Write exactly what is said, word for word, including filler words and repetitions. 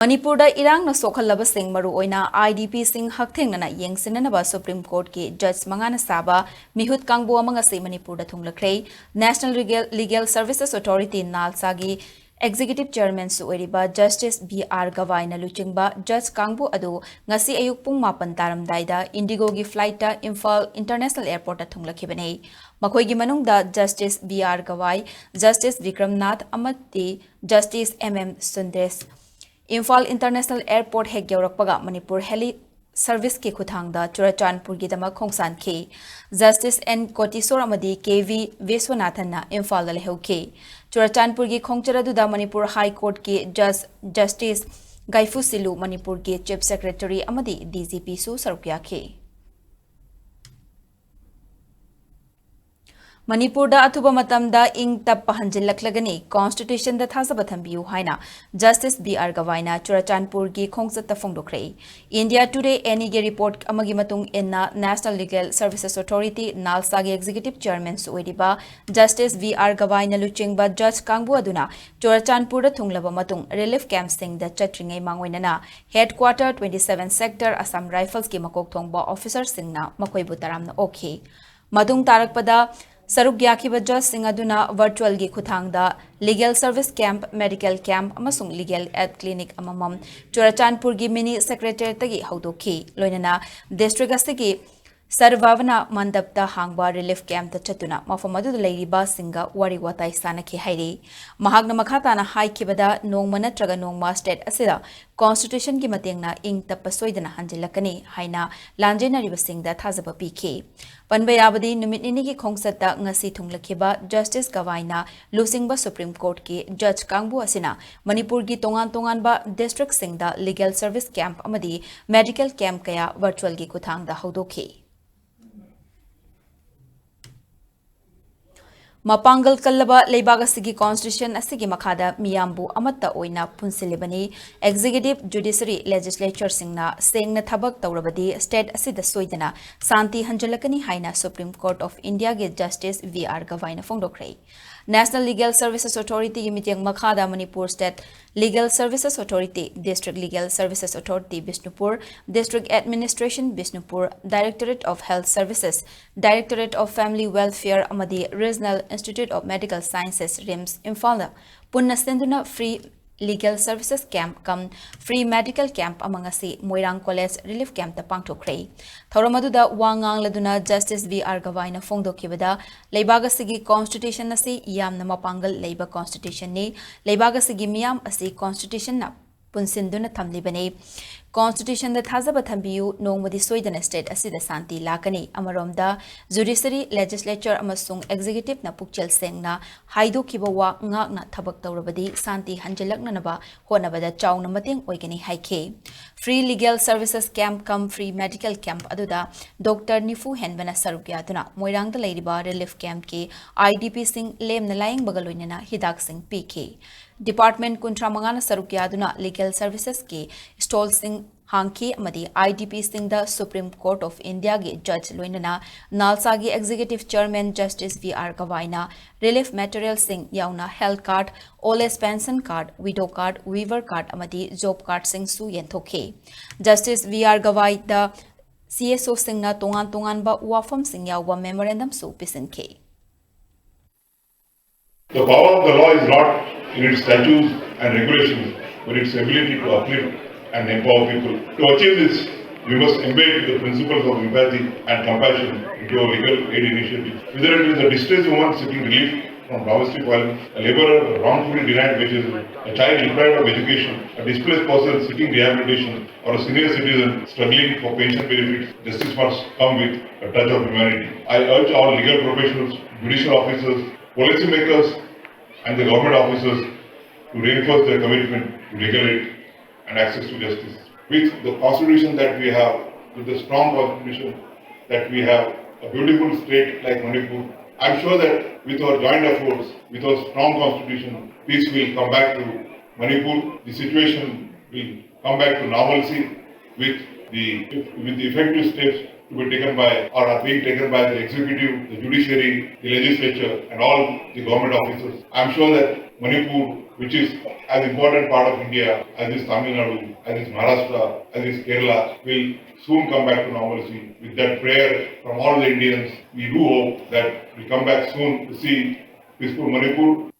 ꯃꯅꯤꯄꯨꯔꯗ ꯏꯔꯥꯡꯅ ꯁꯣꯛꯍꯜꯂꯕꯁꯤꯡ, ꯃꯔꯨꯑꯣꯏꯅ IDPꯁꯤꯡ ꯍꯛꯊꯦꯡꯅꯅ ꯌꯦꯡꯁꯤꯟꯅꯅꯕ ꯁꯨꯄ꯭ꯔꯤꯝ ꯀꯣꯔꯠꯀꯤ ꯖꯖ ꯃꯉꯥꯅ ꯁꯥꯕ ꯃꯤꯍꯨꯠ ꯀꯥꯡꯕꯨ ꯑꯃ ꯉꯁꯤ ꯃꯅꯤꯄꯨꯔꯗ ꯊꯨꯡꯂꯈ꯭ꯔꯦ꯫ National Legal, Legal Services Authority, ꯅꯥꯜꯁꯥꯒꯤ ꯑꯦꯛꯖꯤꯀ꯭ꯌꯨꯇꯤꯚ ꯆꯦꯌꯔꯃꯦꯟꯁꯨ ꯑꯣꯏꯔꯤꯕ ꯖꯁꯇꯤꯁ ꯕꯤ ꯑꯥꯔ ꯒꯋꯥꯏꯅ ꯂꯨꯆꯤꯡꯕ ꯖꯖ ꯀꯥꯡꯕꯨ ꯑꯗꯨ ꯉꯁꯤ ꯑꯌꯨꯛ ꯄꯨꯡ ꯃꯥꯄꯟ ꯇꯥꯔꯝꯗꯥꯏꯗ ꯏꯟꯗꯤꯒꯣꯒꯤ ꯐ꯭ꯂꯥꯏꯠꯇ ꯏꯝꯐꯥꯜ ꯏꯟꯇꯔꯅꯦꯁꯅꯦꯜ ꯑꯦꯌꯔꯄꯣꯔꯠꯇ ꯊꯨꯡꯂꯛꯈꯤꯕꯅꯤ꯫ ꯃꯈꯣꯏꯒꯤ ꯃꯅꯨꯡꯗ justice B R Gavai, justice Vikram Nath ꯑꯃꯗꯤ justice M M Sundresh. Imphal international airport ꯍꯦꯛ ꯌꯧꯔꯛꯄꯒ ꯃꯅꯤꯄꯨꯔ ꯍꯦꯂꯤ ꯁꯔꯚꯤꯁꯀꯤ ꯈꯨꯠꯊꯥꯡꯗ ꯆꯨꯔꯆꯥꯟꯄꯨꯔꯒꯤꯗꯃꯛ ꯈꯣꯡꯁꯥꯟꯈꯤ꯫ ꯖꯁꯇꯤꯁ ꯑꯦꯟ ꯀꯣꯇꯤꯁꯣꯔ ꯑꯃꯗꯤ ꯀꯦ ꯚꯤ ꯕꯤꯁ꯭ꯋꯅꯥꯊꯟꯅ ꯏꯝꯐꯥꯜꯗ ꯂꯩꯍꯧꯈꯤ꯫ ꯆꯨꯔꯆꯥꯟꯄꯨꯔꯒꯤ ꯈꯣꯡꯆꯠ ꯑꯗꯨꯗ ꯃꯅꯤꯄꯨꯔ ꯍꯥꯏ ꯀꯣꯔꯠꯀꯤ ꯖꯖ ꯖꯁꯇꯤꯁ ꯒꯥꯏꯐꯨ ꯁꯤꯂꯨ, ꯃꯅꯤꯄꯨꯔꯒꯤ ꯆꯤꯐ ꯁꯦꯀ꯭ꯔꯦꯇꯔꯤ ꯑꯃꯗꯤ DGPꯁꯨ ꯁꯔꯨꯛ ꯌꯥꯈꯤ꯫ ꯃꯅꯤꯄꯨꯔꯗ ꯑꯊꯨꯕ ꯃꯇꯝꯗ ꯏꯪ ꯇꯞꯄ ꯍꯟꯖꯤꯜꯂꯛꯂꯒꯅꯤ, ꯀꯣꯟꯁꯇꯤꯇ꯭ꯌꯨꯁꯟꯗ ꯊꯥꯖꯕ ꯊꯝꯕꯤꯌꯨ ꯍꯥꯏꯅ ꯖꯁꯇꯤꯁ ꯕꯤ ꯑꯥꯔ ꯒꯋꯥꯏꯅ ꯆꯨꯔꯆꯥꯟꯄꯨꯔꯒꯤ ꯈꯣꯡꯆꯠꯇ ꯐꯣꯡꯗꯣꯛꯈ꯭ꯔꯦ꯫ ꯏꯟꯗꯤꯌꯥ ꯇꯨꯗꯦ ꯑꯦꯅꯤꯒꯤ ꯔꯤꯄꯣꯔꯠ ꯑꯃꯒꯤ ꯃꯇꯨꯡ ꯏꯟꯅ, National Legal Services Authority, ꯅꯥꯜꯁꯥꯒꯤ ꯑꯦꯛꯖꯤꯀ꯭ꯌꯨꯇꯤꯚ ꯆꯦꯌꯔꯃꯦꯟꯁꯨ ꯑꯣꯏꯔꯤꯕ ꯖꯁꯇꯤꯁ ꯕꯤ ꯑꯥꯔ ꯒꯋꯥꯏꯅ ꯂꯨꯆꯤꯡꯕ ꯖꯖ ꯀꯥꯡꯕꯨ ꯑꯗꯨꯅ ꯆꯨꯔꯆꯥꯟꯄꯨꯔꯗ ꯊꯨꯡꯂꯕ ꯃꯇꯨꯡ ꯔꯤꯂꯤꯐ ꯀꯦꯝꯞꯁꯤꯡꯗ ꯆꯠꯇ꯭ꯔꯤꯉꯩ ꯃꯥꯡꯑꯣꯏꯅꯅ headquarter twenty seven sector Assam Riflesꯀꯤ ꯃꯀꯣꯛ ꯊꯣꯡꯕ ꯑꯣꯐꯤꯁꯔꯁꯤꯡꯅ ꯃꯈꯣꯏꯕꯨ ꯇꯔꯥꯝꯅ ꯑꯣꯛꯈꯤ꯫ ꯃꯇꯨꯡ ꯇꯥꯔꯛꯄꯗ ꯁꯔꯨꯛ ꯌꯥꯈꯤꯕ ꯖꯖꯁꯤꯡ ꯑꯗꯨꯅ ꯚꯔꯆꯨꯑꯦꯜꯒꯤ ꯈꯨꯠꯊꯥꯡꯗ legal service camp, medical camp ꯑꯃꯁꯨꯡ ꯂꯤꯒꯦꯜ ꯑꯦꯗ ꯀ꯭ꯂꯤꯅꯤꯛ ꯑꯃꯃꯝ ꯆꯨꯔꯆꯥꯟꯄꯨꯔꯒꯤ ꯃꯤꯅꯤ ꯁꯦꯀ꯭ꯔꯦꯇꯔꯤꯌꯦꯠꯇꯒꯤ ꯍꯧꯗꯣꯛꯈꯤ꯫ ꯂꯣꯏꯅꯅ ꯗꯤꯁꯇ꯭ꯔꯤꯛ ꯑꯁꯤꯒꯤ ꯁꯔꯚꯥꯕꯅꯥ ꯃꯟꯗꯞꯇ ꯍꯥꯡꯕ ꯔꯤꯂꯤꯐ ꯀꯦꯝꯞꯇ ꯆꯠꯇꯨꯅ ꯃꯐꯝ ꯑꯗꯨꯗ ꯂꯩꯔꯤꯕꯁꯤꯡꯒ ꯋꯥꯔꯤ ꯋꯥꯇꯥꯏ ꯁꯥꯟꯅꯈꯤ ꯍꯥꯏꯔꯤ꯫ ꯃꯍꯥꯛꯅ ꯃꯈꯥ ꯇꯥꯅ ꯍꯥꯏꯈꯤꯕꯗ, ꯅꯣꯡꯃ ꯅꯠꯇ꯭ꯔꯒ ꯅꯣꯡꯃ ꯁ꯭ꯇꯦꯠ ꯑꯁꯤꯗ ꯀꯣꯟꯁꯇꯤꯇ꯭ꯌꯨꯁꯟꯒꯤ ꯃꯇꯦꯡꯅ ꯏꯪ ꯇꯞꯄ ꯁꯣꯏꯗꯅ ꯍꯟꯖꯤꯜꯂꯛꯀꯅꯤ ꯍꯥꯏꯅ ꯂꯥꯟꯖꯦꯟꯅꯔꯤꯕꯁꯤꯡꯗ ꯊꯥꯖꯕ ꯄꯤꯈꯤ꯫ ꯄꯟꯕ ꯌꯥꯕꯗꯤ, ꯅꯨꯃꯤꯠ ꯅꯤꯅꯤꯒꯤ ꯈꯣꯡꯆꯠꯇ ꯉꯁꯤ ꯊꯨꯡꯂꯛꯈꯤꯕ ꯖꯁꯇꯤꯁ ꯒꯋꯥꯏꯅ ꯂꯨꯆꯤꯡꯕ ꯁꯨꯄ꯭ꯔꯤꯝ ꯀꯣꯔꯠꯀꯤ ꯖꯖ ꯀꯥꯡꯕꯨ ꯑꯁꯤꯅ ꯃꯅꯤꯄꯨꯔꯒꯤ ꯇꯣꯉꯥꯟ ꯇꯣꯉꯥꯟꯕ ꯗꯤꯁꯇ꯭ꯔꯤꯛꯁꯤꯡꯗ ꯂꯤꯒꯦꯜ ꯁꯔꯚꯤꯁ ꯀꯦꯝꯞ ꯑꯃꯗꯤ ꯃꯦꯗꯤꯀꯦꯜ ꯀꯦꯝꯞ ꯀꯌꯥ ꯚꯔꯆꯨꯑꯦꯜꯒꯤ ꯈꯨꯠꯊꯥꯡꯗ ꯍꯧꯗꯣꯛꯈꯤ꯫ ꯃꯄꯥꯡꯒꯜ ꯀꯜꯂꯕ ꯂꯩꯕꯥꯛ ꯑꯁꯤꯒꯤ ꯀꯣꯟꯁꯇꯤꯇ꯭ꯌꯨꯁꯟ ꯑꯁꯤꯒꯤ ꯃꯈꯥꯗ ꯃꯤꯌꯥꯝꯕꯨ ꯑꯃꯠꯇ ꯑꯣꯏꯅ ꯄꯨꯟꯁꯤꯜꯂꯤꯕꯅꯤ꯫ ꯑꯦꯛꯖꯤꯀ꯭ꯌꯨꯇꯤꯚ, ꯖꯨꯗꯤꯁꯔꯤ, ꯂꯦꯖꯤꯁꯂꯦꯆꯔꯁꯤꯡꯅ ꯁꯦꯡꯅ ꯊꯕꯛ ꯇꯧꯔꯕꯗꯤ ꯁ꯭ꯇꯦꯠ ꯑꯁꯤꯗ ꯁꯣꯏꯗꯅ ꯁꯥꯟꯇꯤ ꯍꯟꯖꯤꯜꯂꯛꯀꯅꯤ ꯍꯥꯏꯅ ꯁꯨꯄ꯭ꯔꯤꯝ ꯀꯣꯔꯠ ꯑꯣꯐ ꯏꯟꯗꯤꯌꯥꯒꯤ ꯖꯁꯇꯤꯁ ꯕꯤ ꯑꯥꯔ ꯒꯚꯥꯏꯅ ꯐꯣꯡꯗꯣꯛꯈ꯭ꯔꯦ꯫ National Legal Services Authority ꯒꯤ ꯃꯤꯠꯌꯦꯡ ꯃꯈꯥꯗ Manipur State Legal Services Authority, District Legal Services Authority Bishnupur, District Administration Bishnupur, Directorate of Health Services, Directorate of Family Welfare ꯑꯃꯗꯤ Regional Institute of Medical Sciences, RIMS, ꯏꯝꯐꯥꯜꯗ ꯄꯨꯟꯅ ꯁꯤꯟꯗꯨꯅ free legal services camp cum free medical camp ꯑꯃ ꯉꯁꯤ ꯃꯣꯏꯔꯥꯡ College Relief Camp ꯇ ꯄꯥꯡꯊꯣꯛꯈ꯭ꯔꯦ꯫ ꯊꯧꯔꯝ ꯑꯗꯨꯗ ꯋꯥ ꯉꯥꯡꯂꯗꯨꯅ Justice V R ꯒꯋꯥꯏꯅ ꯐꯣꯡꯗꯣꯛꯈꯤꯕꯗ, ꯂꯩꯕꯥꯛ ꯑꯁꯤꯒꯤ Constitution ꯑꯁꯤ ꯌꯥꯝꯅ ꯃꯄꯥꯡꯒꯜ ꯂꯩꯕ Constitution ꯅꯤ꯫ ꯂꯩꯕꯥꯛ ꯑꯁꯤꯒꯤ ꯃꯤꯌꯥꯝ ꯑꯁꯤ Constitution ꯅ ꯄꯨꯟꯁꯤꯟꯗꯨꯅ ꯊꯝꯂꯤꯕꯅꯤ꯫ Constitution ꯗ ꯊꯥꯖꯕ ꯊꯝꯕꯤꯌꯨ, ꯅꯣꯡꯃꯗꯤ ꯁꯣꯏꯗꯅ state ꯑꯁꯤꯗ ꯁꯥꯟꯇꯤ ꯂꯥꯛꯀꯅꯤ꯫ ꯑꯃꯔꯣꯝꯗ, Judiciary, Legislature ꯑꯃꯁꯨꯡ Executive ꯅ ꯄꯨꯛꯆꯦꯜ ꯁꯦꯡꯅ ꯍꯥꯏꯗꯣꯛꯈꯤꯕ ꯋꯥ ꯉꯥꯛꯅ ꯊꯕꯛ ꯇꯧꯔꯕꯗꯤ ꯁꯥꯟꯇꯤ ꯍꯟꯖꯤꯜꯂꯛꯅꯅꯕ ꯍꯣꯠꯅꯕꯗ ꯆꯥꯎꯅ ꯃꯇꯦꯡ ꯑꯣꯏꯒꯅꯤ ꯍꯥꯏꯈꯤ꯫ Free legal services camp cum free medical camp ꯑꯗꯨꯗ doctor ꯅꯤꯐꯨ ꯍꯦꯟꯕꯅ ꯁꯔꯨꯛ ꯌꯥꯗꯨꯅ ꯃꯣꯏꯔꯥꯡꯗ ꯂꯩꯔꯤꯕ relief camp ꯀꯤ I D P ꯁꯤꯡ ꯂꯦꯝꯅ ꯂꯥꯌꯦꯡꯕꯒ ꯂꯣꯏꯅꯅ ꯍꯤꯗꯥꯛꯁꯤꯡ ꯄꯤꯈꯤ꯫ Department ꯀꯨꯟꯊ꯭ꯔꯥ ꯃꯉꯥꯅ ꯁꯔꯨꯛ ꯌꯥꯗꯨꯅ legal services ꯀꯤ stall ꯁꯤꯡ ꯍꯥꯡꯈꯤ ꯑꯃꯗꯤ I D P ꯁꯤꯡꯗ Supreme Court of India ꯒꯤ judge ꯂꯣꯏꯅꯅ NALSA ꯒꯤ Executive Chairman Justice V R ꯒꯋꯥꯏꯅ relief material ꯁꯤꯡ ꯌꯥꯎꯅ health card, old age pension card, widow card, weaver card ꯑꯃꯗꯤ job card ꯁꯤꯡꯁꯨ ꯌꯦꯟꯊꯣꯛꯈꯤ꯫ Justice V R ꯒꯋꯥꯏꯗ C S O ꯁꯤꯡꯅ ꯇꯣꯉꯥꯟ ꯇꯣꯉꯥꯟꯕ ꯋꯥꯐꯝꯁꯤꯡ ꯌꯥꯎꯕ memorandum ꯁꯨ ꯄꯤꯁꯤꯟꯈꯤ꯫ The power of the law is not in its statutes and regulations, but its ability to uplift and empower people. To achieve this, we must embed the principles of empathy and compassion into our legal aid initiatives. Whether it is a distressed woman seeking relief from domestic violence, a laborer wrongfully denied wages, a child deprived of education, a displaced person seeking rehabilitation, or a senior citizen struggling for pension benefits, justice must come with a touch of humanity. I urge all legal professionals, judicial officers, policymakers, and the government officers to reinforce their commitment to legal aid and access to justice. With the constitution that we have, with the strong constitution that we have, a beautiful state like Manipur, I'm sure that with our joint efforts, with our strong constitution, peace will come back to Manipur. The situation will come back to normalcy with the, with the effective steps to be taken by or are being taken by the executive, the judiciary, the legislature, and all the government officers. I'm sure that Manipur, which is as important part of India as is Tamil Nadu, as is Maharashtra, as is Kerala, will soon come back to normalcy. With that prayer from all the Indians, we do hope that we come back soon to see peaceful Manipur.